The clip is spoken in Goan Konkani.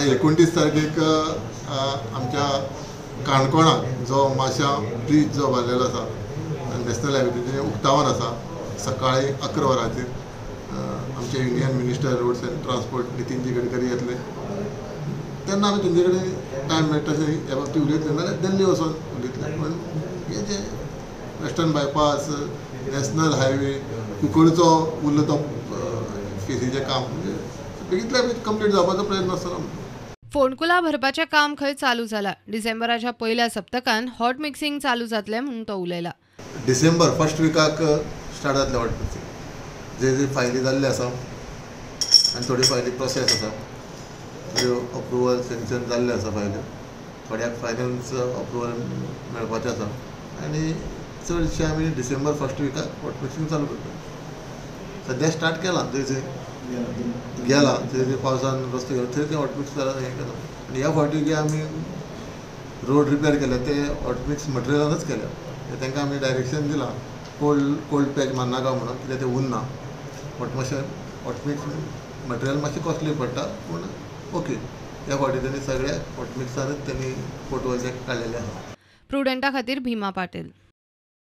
आतां 29 तारखेक आमच्या काणकोणाक जो माशा ब्रीज जो बांदलेलो आसा नॅशनल हायवेचें उक्तावण आसा सकाळी 11 वरांचेर. आमचे union minister roads and transport Nitinji Gadkari येतले. तेन्ना आमी तेंचे कडेन टायम मेळटा तशें ह्या बाबतींत उलयतले, नाल्यार दिल्ली वचोन उलयतले. पूण हें जें वेस्टर्न बायपास, नॅशनल हायवे, कुंकळचो उरलो तो फेरीचें काम म्हणजे बेगींतल्या बेगीन कंप्लीट जावपाचो प्रयत्न आसतलो. फोंडकुलां भरपाचें काम खंय चालू जाला. डिसेंबराच्या पयल्या सप्तकान हॉट मिक्सिंग चालू जातलें म्हूण तो उलयला. डिसेंबर फर्स्ट विकाक स्टार्ट जातलें हॉट मिक्सिंग. जे जे फायली जाल्ले आसा आनी थोड्यो फायली प्रोसेस आसा, थोड्यो अप्रुवल सँक्शन जाल्ले आसा फायल्यो, थोड्याक फायनान्स अप्रुवल मेळपाचें आसा आनी चडशे आमी डिसेंबर फर्स्ट विकाक हॉट मिक्सिंग चालू करता. सद्या स्टार्ट केलां, जंय जंय गेला थंय थंय पावसान रस्तो गेलो थंय थंय हॉटमिक्स जाला हें केलां. आनी ह्या फावटी जे आमी रोड रिपेर केल्या ते हॉटमिक्स मटेरियलानूच केल्या. तांकां आमी डायरेक्शन दिलां कोल्ड पॅच मारनाका म्हणून, कित्याक तें उरना. हॉटमिक्स मटेरियल मातशें कॉस्टली पडटा पूण ओके ह्या फावटी तेणी सगळ्या हॉटमिक्सानूच तेणी फोटो काडलेले आसा. प्रुडंटा खातीर भीमा पाटील.